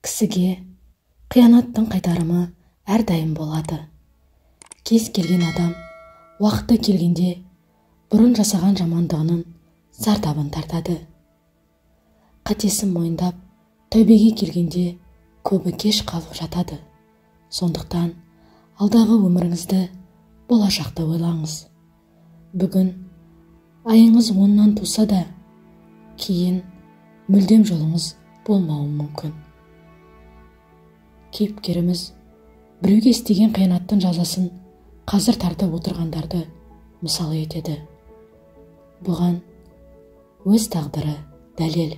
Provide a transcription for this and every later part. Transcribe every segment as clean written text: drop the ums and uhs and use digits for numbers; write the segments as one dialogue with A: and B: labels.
A: Кісіге қиянаттың қайтарымы әрдайым болады. Кез келген адам уақыты келгенде бұрын жасаған жамандығының зардабын тартады. Қатесін мойындап, тәубеге келгенде көбі кеш қалып жатады. Сондықтан алдағы өміріңізді болашақта ойлаңыз. Бүгін айыңыз оннан туса да, кейін мүлдем жолыңыз болмауы мүмкін. Кейіпкеріміз біреуге істеген қиянаттың жазасын қазір тартып отырғандарды мысал етеді. Бұған өз тағдыры дәлел.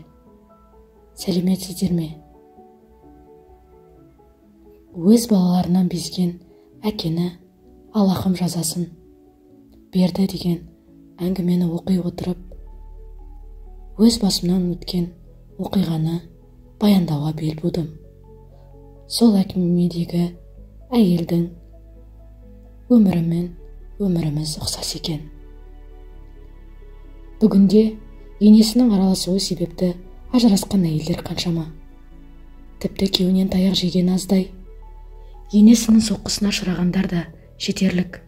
A: Сәлеметсіздер ме? Өз балаларынан безген әкені Аллахым жазасын берді деген әңгімені оқи отырып, өз басымнан өткен оқиғаны баяндауға бел будым. Сол әңгімедегі әйелдің өмірімен өміріміз ұқсас екен. Бүгінде енесінің араласуы себепті ажырасқан әйелдер қаншама. Тіпті күйеуінен таяқ жеген аздай, енесінің соққысына ұшырағандар да жетерлік.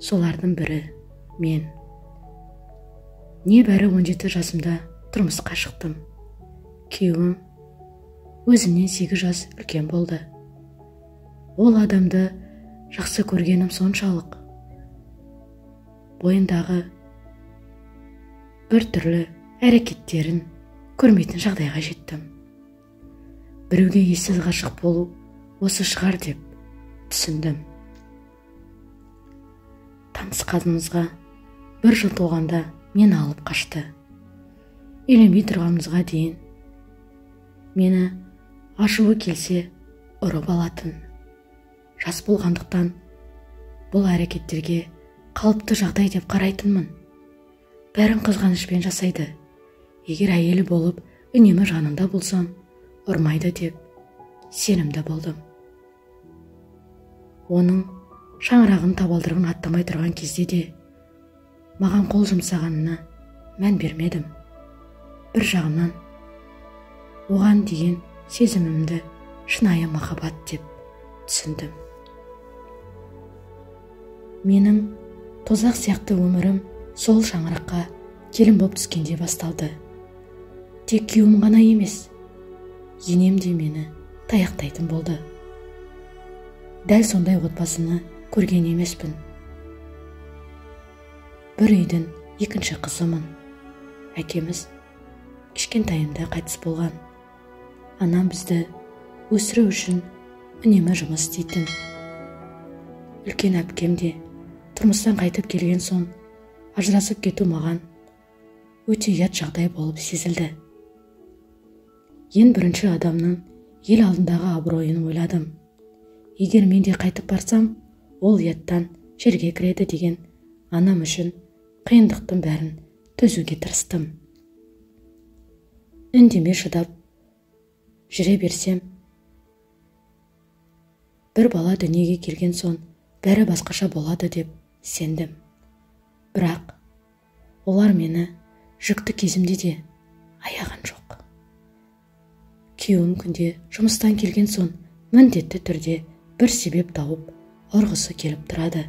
A: Солардың бірі мен. Небәрі 17 жасымда тұрмысқа шықтым. Күйеуім өзімнен 8 жас үлкен болды. Ол адамды жақсы көргенім соншалық, бойындағы бір түрлі әрекеттерін көрмейтін жағдайға жеттім. Біреуге ессіз ғашық болу осы шығар деп түсіндім. Танысқанымызға бір жыл толғанда мені алып қашты. Үйленбей тұрғанымызға дейін мені ашуы келсе ұрып алатын. Жас болғандықтан бұл әрекеттерге қалыпты жағдай деп қарайтынмын. Бәрін қызғанышпен жасайды. Егер әйелі болып үнемі жанында болсам, ұрмайды деп сенімді болдым. Оның шаңырағын табалдырығын аттамай тұрған кезде де маған қол жұмсағанына мән бермедім. Бір жағынан оған деген сезімімді шынайы махаббат деп түсіндім. Менің тозақ сияқты өмірім сол шаңыраққа келін боп түскенде басталды. Тек күйеуім ғана емес, енем де мені таяқтайтын болды. Дәл сондай отбасыны көрген емеспін. Бір үйдің екінші қызымын. Әкеміз кішкентайымда қайтыс болған. Анам бізді өсіру үшін үнемі жұмыс істейтін. Үлкен әпкем де тұрмыстан қайтып келген соң ажырасып кету маған өте ұят жағдай болып сезілді. Ең бірінші адамның ел алдындағы абыройын ойладым. Егер мен де қайтып барсам, ол ұяттан жерге кіреді деген анам үшін қиындықтың бәрін төзуге тырыстым. Үндемей шыдап жүре берсем, бір бала дүниеге келген соң бәрі басқаша болады деп сендім. Бірақ олар мені жүкті кезімде де аяған жоқ. Күйеуім күнде жұмыстан келген соң міндетті түрде бір себеп тауып ұрғысы келіп тұрады.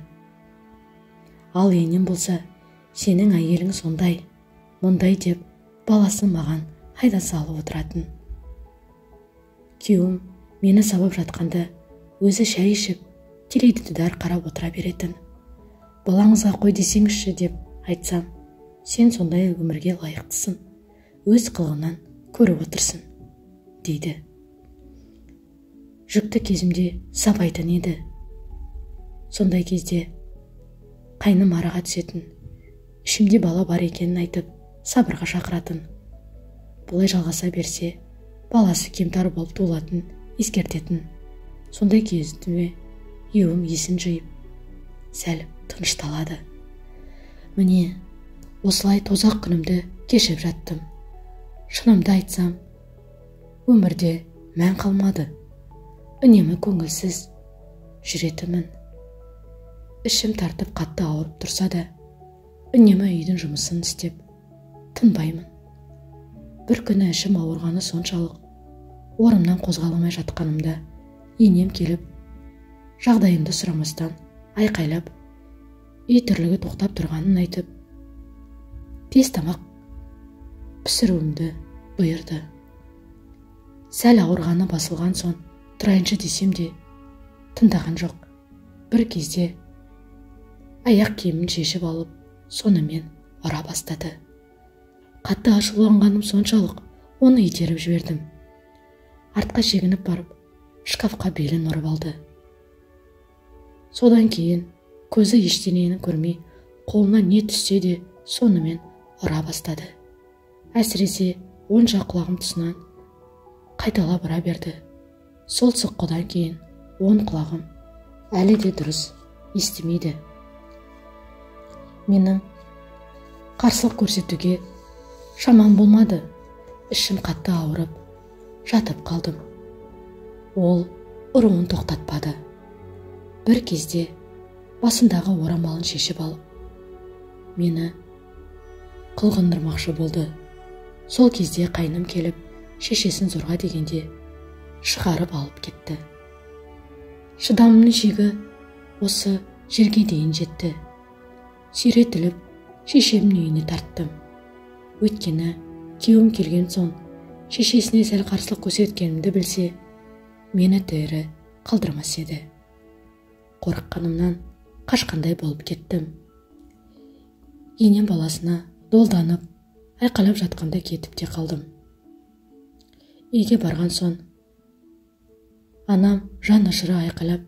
A: Ал енем болса, сенің әйелің сондай, мұндай деп баласын маған айда салып отыратын. Күйеуім мені сабап жатқанда өзі шай ішіп, теледидар қарап отыра беретін. Балаңызға қой десеңізші деп айтсам, сен сондай өмірге лайықтысың, өз қылығынан көріп отырсың, дейді. Жүкті кезімде сабайтын еді. Сондай кезде қайным араға түсетін, ішімде бала бар екенін айтып, сабырға шақыратын. Бұлай жалғаса берсе, баласы кемтар болып туылатын ескертетін. Сондай кезде күйеуім есін жиып, сәл тынышталады. Міне, осылай тозақ күнімді кешіп жаттым. Шынымды айтсам, өмірде мән қалмады. Үнемі көңілсіз жүретінмін. Ішім тартып қатты ауырып тұрса да, үнемі үйдің жұмысын істеп тынбаймын. Бір күні ішім ауырғаны соншалық, Орнымнан қозғала алмай жатқанымда енем келіп, жағдайымды сұрамастан айқайлап, үй тірлігі тоқтап тұрғанын айтып, тез тамақ пісіруімді бұйырды. Сәл ауырғаны басылған соң тұрайыншы десем де тыңдаған жоқ. Бір кезде аяқ киімін шешіп алып, сонымен ұра бастады. Қатты ашуланғаным соншалық, оны итеріп жібердім. Артқа шегініп барып, шкафқа белін ұрып алды. Содан кейін көзі ештеңені көрмей, қолына не түссе де сонымен ұра бастады. Әсіресе оң жақ құлағым тұсынан қайталап ұра берді. Сол соққыдан кейін оң құлағым әлі де дұрыс естімейді. Менің қарсылық көрсетуге шамам болмады. Ішім қатты ауырып, жатып қалдым. Ол ұруын тоқтатпады. Бір кезде басындағы орамалын шешіп алып, мені қылғындырмақшы болды. Сол кезде қайным келіп, шешесін зорға дегенде шығарып алып кетті. Шыдамымның шегі осы жерге дейін жетті. Сүйретіліп, шешемнің үйіне тарттым. Өйткені күйеуім келген соң шешесіне сәл қарсылық көрсеткенімді білсе, мені тірі қалдырмас еді. Қорыққанымнан қашқандай болып кеттім. Енем баласына долданып, айқайлап жатқанда кетіп те қалдым. Үйге барған соң анам жан ашыра айқайлап,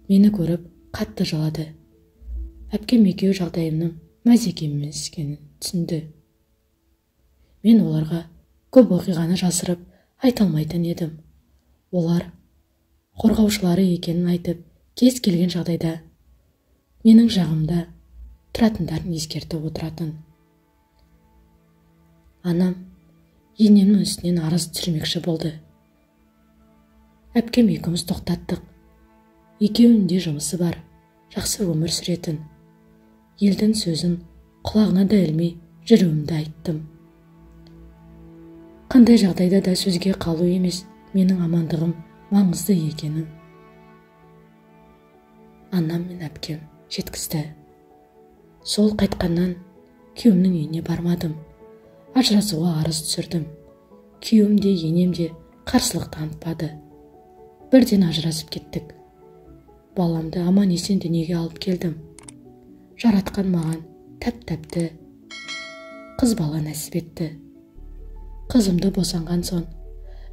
A: мені көріп қатты жылады. Әпкем екеуі жағдайымның мәз емес екенін түсінді. Мен оларға көп оқиғаны жасырып айта алмайтын едім. Олар қорғаушылары екенін айтып, кез келген жағдайда менің жағымда тұратындарын ескертіп отыратын. Анам енемнің үстінен арыз түсірмекші болды. Әпкем екеуміз тоқтаттық. Екеуінің де жұмысы бар, жақсы өмір сүретін. Елдің сөзін құлағына да ілмей жүруімді айттым. Қандай жағдайда да сөзге қалу емес, менің амандығым маңызды екенін анам мен әпкем жеткізді. Сол қайтқаннан күйеуімнің үйіне бармадым. Ажырасуға арыз түсірдім. Күйеуім де, енем де қарсылық танытпады. Бірден ажырасып кеттік. Баламды аман есен дүниеге алып келдім. Жаратқан маған тәп-тәтті қыз бала нәсіп етті. Қызымды босанған соң,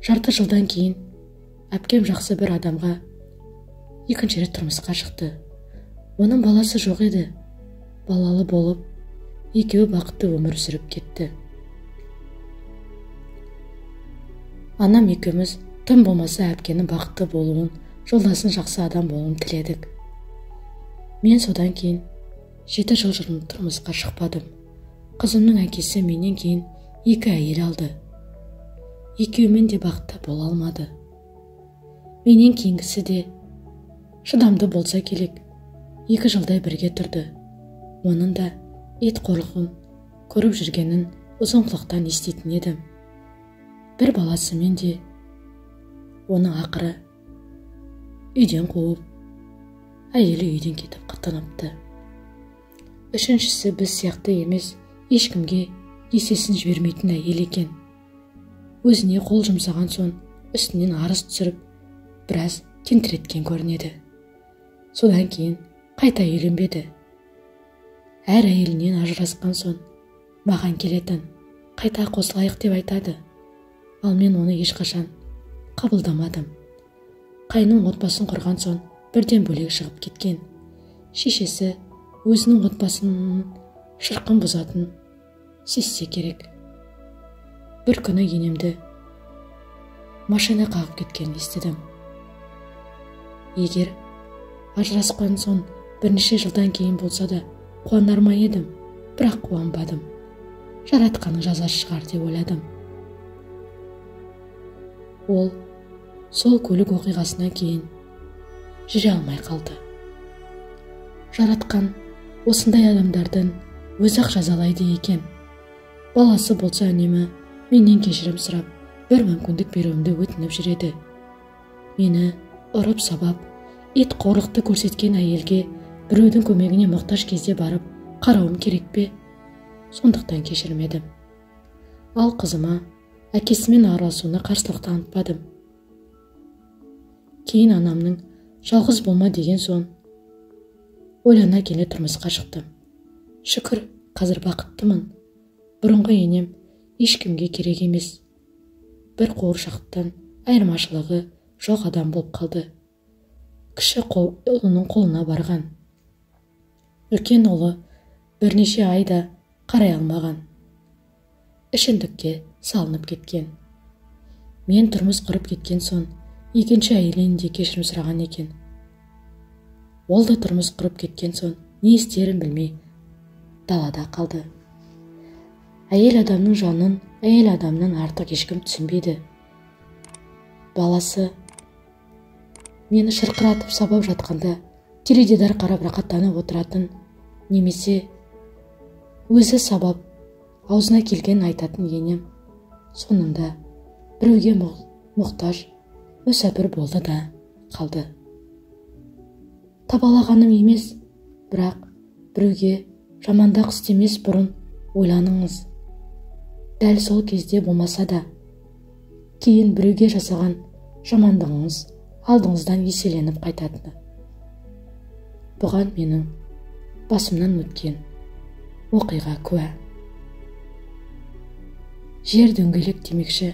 A: жарты жылдан кейін әпкем жақсы бір адамға екінші рет тұрмысқа шықты. Оның баласы жоқ еді. Балалы болып, екеуі бақытты өмір сүріп кетті. Анам екеуміз тым болмаса әпкенің бақытты болуын, жолдасын жақсы адам болуын тіледік. Мен содан кейін 7 жыл тұрмысқа шықпадым. Қызымның әкесі менен кейін 2 әйел алды. Екеуімен де бақытты бола алмады. Менен кейінгісі де шыдамды болса керек. 2 жылдай бірге тұрды. Оның да ет қорлығын көріп жүргенін ұзын құлақтан еститін едім. Бір баласымен де оны ақыры үйден қуып, әйелі үйден кетіп қытыныпты. Үшіншісі біз сияқты емес, ешкімге есесін жібермейтін әйел екен. Өзіне қол жұмсаған соң үстінен арыз түсіріп, біраз тентіреткен көрінеді. Содан кейін қайта үйленбеді. Әр әйелінен ажырасқан соң маған келетін, қайта қосылайық деп айтады. Ал мен оны ешқашан қабылдамадым. Қайным отбасын құрған соң бірден бөлек шығып кеткен. Шешесі өзінің отбасының шырқын бұзатын сезсе керек. Бір күні енемді машина қағып кеткенін естідім. Егер ажырасқан соң бірнеше жылдан кейін болса да қуанар ма едім, бірақ қуанбадым. Жаратқанның жазасы шығар деп ойладым. Ол сол көлік оқиғасынан кейін жүре алмай қалды. Жаратқан осындай адамдардың өзі-ақ жазалайды екен. Баласы болса үнемі менен кешірім сұрап, бір мүмкіндік беруімді өтініп жүреді. Мені ұрып сабап, ит қорлықты көрсеткен әйелге біреудің көмегіне мұқтаж кезде барып қарауым керек пе? Сондықтан кешірмедім. Ал қызыма әкесімен араласуына қарсылық танытпадым. Кейін анамның жалғыз болма деген соң ойлана келе тұрмысқа шықтым. Шүкір, қазір бақыттымын. Бұрынғы енем ешкімге керек емес. Бір қуыршақтан айырмашылығы жоқ адам болып қалды. Кіші ұлының қолына барған. Үлкен ұлы бірнеше айда қарай алмаған. Ішімдікке салынып кеткен. Мен тұрмыс құрып кеткен соң екінші әйелінен де кешірім сұраған екен. Ол да тұрмыс құрып кеткен соң не істерін білмей далада қалды. Әйел адамның жанын әйел адамнан артық ешкім түсінбейді. Баласы мені шырқыратып сабап жатқанда теледидар қарап рақаттанып отыратын, немесе өзі сабап аузына келген айтатын енем соңында біреуге мұқтаж мүсәпір болды да қалды. Табалағаным емес, бірақ біреуге жамандық істемес бұрын ойланыңыз. Дәл сол кезде болмаса да, кейін біреуге жасаған жамандығыңыз алдыңыздан еселеніп қайтатыны. Бұған менің басымнан өткен оқиға куә. Жер дөңгелек демекші.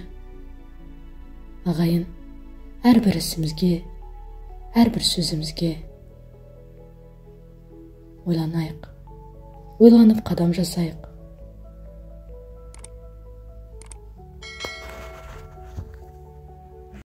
A: Ағайын, әрбір ісімізге, әрбір сөзімізге ойланайық. Ойланып қадам жасайық.